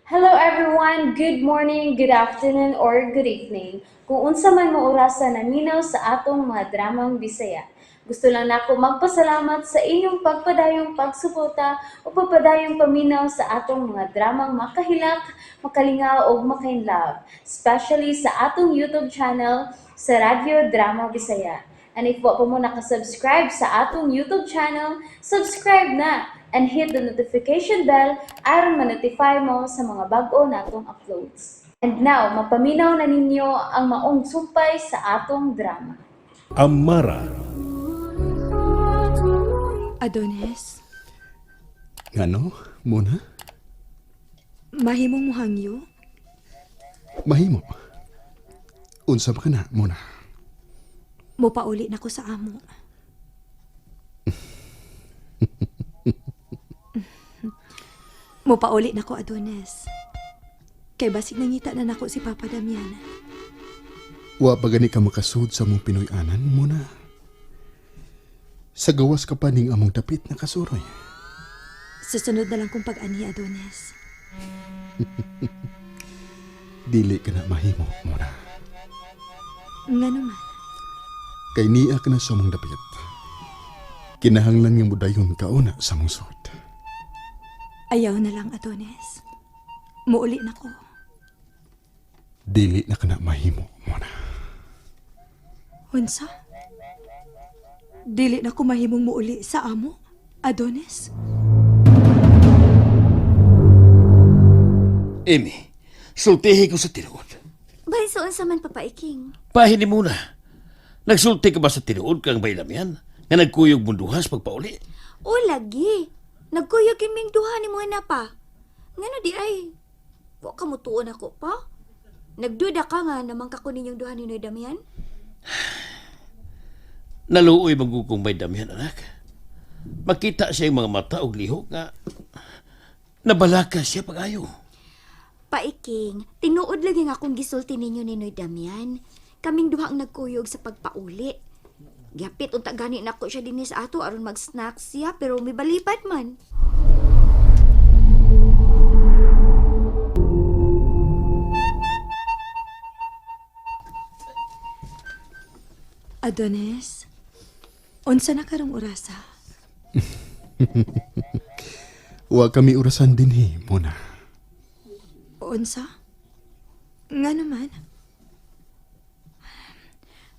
Hello everyone! Good morning, good afternoon, or good evening. Kung unsa man mo orasa naminaw sa atong mga dramang Bisaya. Gusto lang nako magpasalamat sa inyong pagpadayong pagsuporta o pagpadayong paminaw sa atong mga dramang makahilak, makalingaw ug makainlove, especially sa atong YouTube channel sa Radyo Drama Bisaya. And if wa pa mo nakasubscribe sa atong YouTube channel, subscribe na and hit the notification bell aron ma-notify mo sa mga bag-o natong uploads. And now, mapaminaw na ninyo ang maong sumpay sa atong drama. Amara. Adonis, Ngano, Mona? Mahimong muhangyo? Mahimo. Unsa ba ka na, Mona? Mopauli na ko sa amo. Mopauli na ko, Adonis. Kay basig nangita na nako si Papa Damian. Wa pa gani ka makasud sa among Pinoy-anan, Mona. Sa gawas ka pa ning among dapit na kasuroy. Susunod na lang kong pag-ani, Adonis. Dili ka na mahimo, Mona. Nga naman? Kay niya ka na sa among dapit. Kinahanglan nga mudayon ka una sa among sud. Ayaw na lang, Adonis. Muuli na ko. Dili na ka na mahimo, Mona. Unsa? Dili na ko mahimong muuli sa amo, Adonis? Amy, sultihi ko sa tinuod. Bay, so unsa man, Papa Iking? Pahini muna. Nagsulti ka ba sa tinuod kang baylamian? Nga nagkuyog mong duhas pagpauli? O lagi. Nagkuyog kiming duha ni mo na pa. Ngano di ay? Wa ka mutuon ako pa. Nagduda ka nga naman kako ninyong duha ni Noy Damian? Naluoy magugong bay damihan, anak. Makita siya yung mga mata og lihok nga nabalaka siya pag-ayo. Paiking, tinuod lagi nga akong gisulti ninyo ni Noy Damian. Kaming duha ang nagkuyog sa pagpauli. Gyapit unta gani nako siya dinhi sa ato aron mag-snack siya pero mibalipad man. Adonis, unsa na karong orasa? Wa kami orasan dinhi, Mona. Unsa? Nga naman?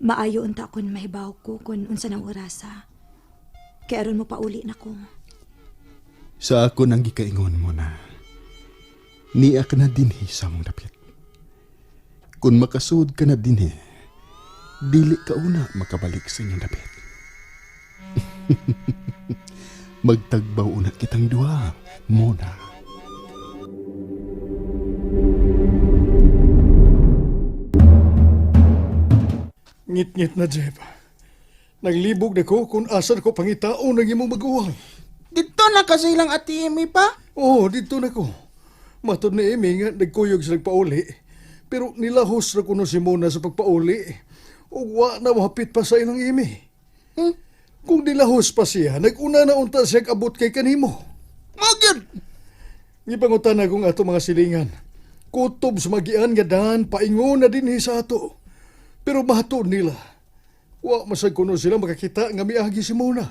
Maayo unta kon mahibaw ko kung unsa nang orasa. Kay aron mo pauli na ko. Sa ako nang gikaingon, Mona. Niya ka na dinhi sa among dapit. Kung makasud ka na dinhi, dili ka una makabalik sa inyong dapit. Magtagbaw una kitang duha, Mona. Ngit-ngit na, Jeff. Naglibog na ko kung asan ko pangitaon ang imong maguwang. Dito na kasi ilang ati Amy pa. Oo, dito na ko. Matod ni Amy nga nagkuyog sa nagpauli. Pero nilahos na kuno si Mona sa pagpauli. Ug wa na mahapit pa sa ilang Amy. Kung nilahos pa siya, naguna na unta siya abot kay kanimo. Mao gyud. Gipangutan na kung ato mga silingan. Kutob sa magian nga daan, paingon na dinhi sa ato. Pero mahatod nila. Wa masag kuno sila makakita nga miagi si Mona.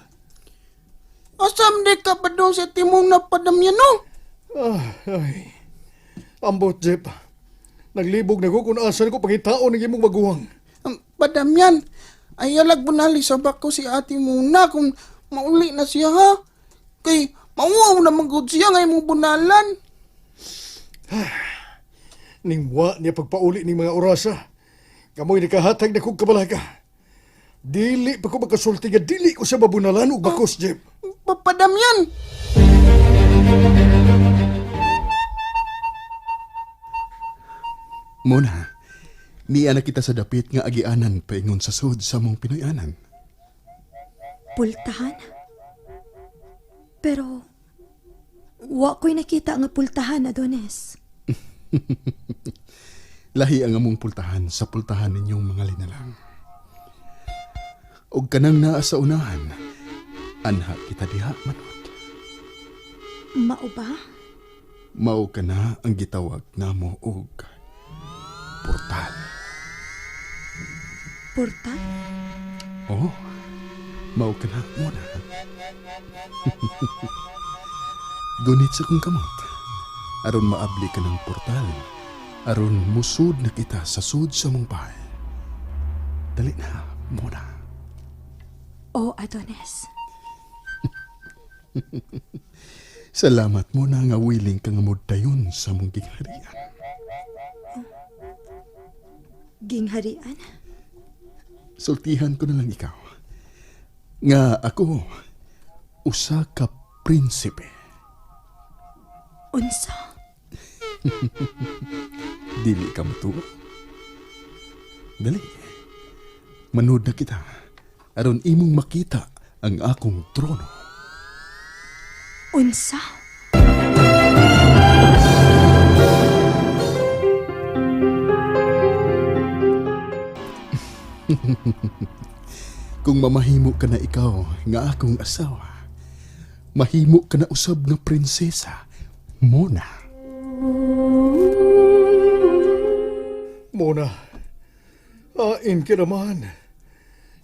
Asam di ka pa doon sa timong na padamyan no? Ah, ay. Ambot, Jeff. Naglibog na ko kung asan ko pangitaon ng imong maguwang. Padamyan, ayalag bunali sa bako si ate muna kung mauli na siya ha. Kay mauaw na magud siya nga imong bunalan. Ning wa niya pagpauli ning mga orasa. Kamoy nakahatag na kong kabalaka. Dili pa ko makasulti nga dili ko siya mabunalan og bakos, Jeff. Papadamyan. Mona, niya na kita sa dapit nga agianan paingon sa sud sa among Pinoy-anan. Pultahan? Pero wa ko'y nakita nga pultahan, Adonis. Lahi ang among pultahan sa pultahan ninyong mga linalang. Og kanang naa sa unahan, anha kita diha manod. Mao ba? Mao ka na ang gitawag namo og portal. Portal? Oh, mao ka na muna. Gunit sa kong kamot. Aron maabli ka ng portal. Aron musud na kita sa sud sa mong bahay. Dali na, muna. Oh, Adonis. Salamat mo na nga willing ka nga modayon sa mong gingharian. Gingharian? Sultihan ko na lang ikaw. Nga ako, usa ka prinsipe. Unsa? Dili ka matuo. Dali. Manood na kita. Aron imong makita ang akong trono. Unsa? Kung mamahimo ka na ikaw nga akong asawa, mahimo ka na usab nga prinsesa, Mona. Muna, ain ka naman.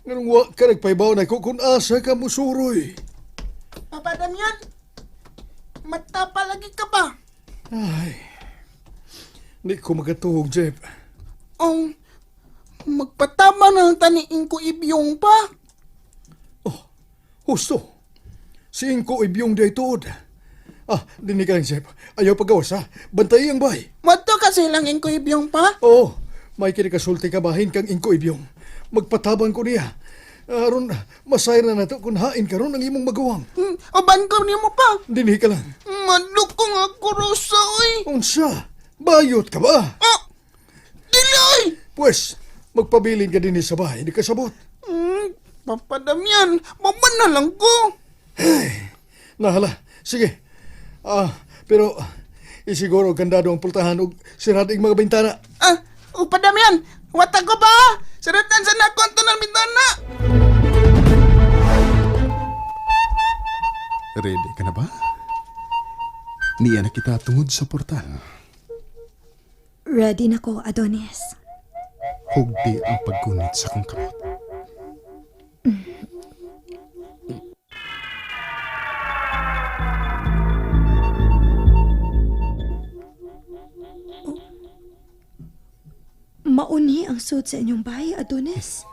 Nganong wa ka nagpaibaw na ko kung asa ka musuroy. Papa Damian, mata palagi ka ba? Ay, di ko makatuog, Jeff. Oh, magpatama na lang taniin ko ibyong pa. Oh, husto. Singko ibyong day tuod. Ah, dinig ka lang, Jeff. Ayaw pagawas, ha? Bantay ang bay. Madto kasi lang ingko ibyong pa. Oo, may kinikasulti ka bahin kang ingko ibyong. Magpatabang ko niya. Aron, masayra na to kung hain karon ang imong magawang. Uban ko nimo pa. Dinhi ka lang. Madlok ko nga kurosa, oy. Unsa? Bayot ka ba? Ah, dili, oy. Pwes, magpabilin ka din sa bahay, di ka sabot. Papa Damian, maman na lang ko. Nahala, sige. Ah, pero isiguro kandado ang pultahan og sirado ang mga bintana. Ah, o Pa Damian, watag ko pa. Saratan sa nakonto ng bintana. Ready ka na ba? Niya na kita tungod sa portal. Ready na ko, Adonis. Hugdi ang paggunit sa kong kamot. Mauni ang suot sa inyong bahay, Adonis.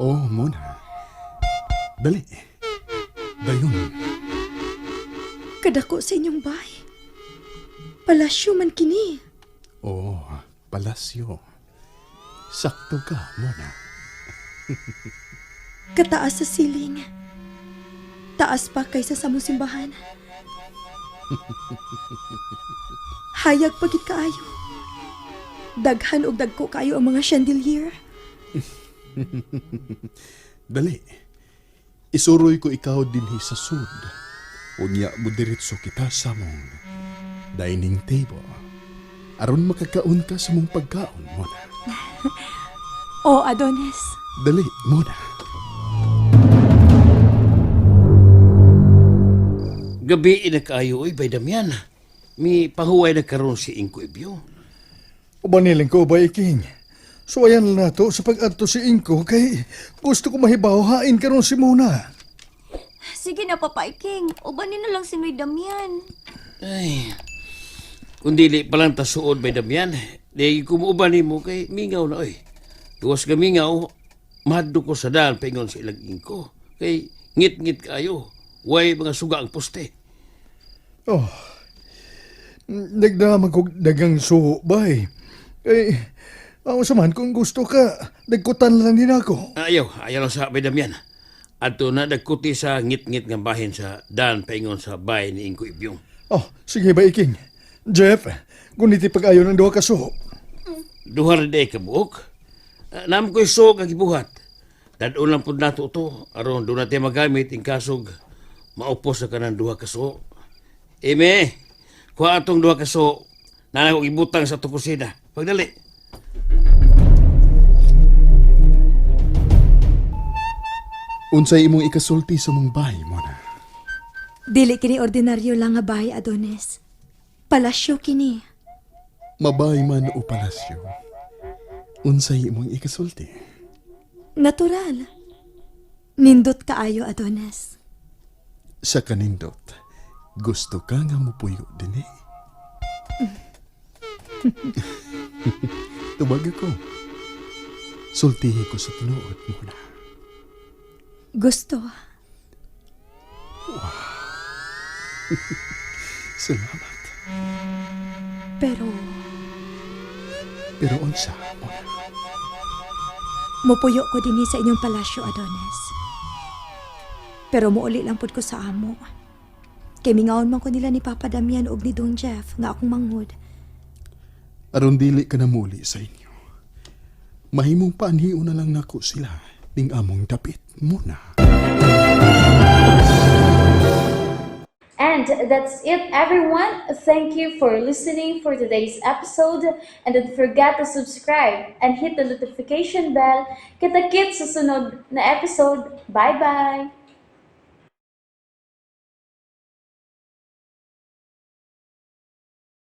Oh, Mona. Dali. Dayon. Kadako sa inyong bahay. Palasyo man kini. Oh, palasyo. Sakto ka, Mona. Kataas sa siling. Taas pa kaysa sa mong simbahan. Hayag pagit kaayo. Daghan og dagko kaayo ang mga chandelier. Dali. Isuroy ko ikaw dinhi sa sud. Unya mo diretso kita sa mong dining table. Aron makakaon ka sa mong pagkaon, Mona. Oh, Adonis. Dali, Mona. Gabi inakaayo oy, Bay Damian. Mi pahuway na karon si Ingko Ibyong. Ubaniling ko ba, Iking? So ayan na to sa pag-adto si Ingko kay gusto ko mahibaw hain karon si Mona. Sige na, Papa Iking. Ubanin na lang si Noy Damian. Ay, kung dili pa lang tasuod, Bay Damian, di kumuuban nimo kay mingaw na oy. Tuwas ka mingaw, mahadlo ko sa daan paingon sa ilang ingko. Kay ngit-ngit kayo, way mga suga ang poste. Oh. Nagdamag kog dagang suo bay. Kay ako sa man kung gusto ka, nagkutan lang din ako. Ayaw, ayaw lang sa Bay Damian. Adto na nagkuti sa ngit-ngit nga bahin sa daan paingon sa bay ni Ingko Ibyong. Oh, sige ba, Iking? Jeff, guniti pag-ayo ng duha ka suo. Duha rin day kabuok. Ah, Naam ko'y suog ang gibuhat. Dadon lang pud nato to aron do natin magamit in kasog maupos sa kanang duha ka suo. Eme, kuha atong duha ka suo. Nanay ko ibutang sa atong kusina. Pagdali. Unsay imong ikasulti sa mong bahay, Mona? Dili kini ordinaryo lang nga bahay, Adonis. Palasyo kini. Mabay man o palasyo. Unsay imong ikasulti? Natural. Nindot kaayo, Adonis. Sa kanindot, gusto ka nga mupuyo din eh. Tubag ako. Sultihi ko sa tinuod muna. Gusto. Salamat. Pero Pero unsa, Mona? Mupuyo ko dinhi sa inyong palasyo, Adonis. Pero muuli lang pud ko sa amo. Kay mingaon man ko nila ni Papa Damian og ni Dong Jeff nga akong manghud. Aron dili ka na muli sa inyo. Mahimong paanhio na lang nako sila ning among dapit muna. And that's it, everyone. Thank you for listening for today's episode. And don't forget to subscribe and hit the notification bell. Kita-kits sa sunod na episode. Bye-bye!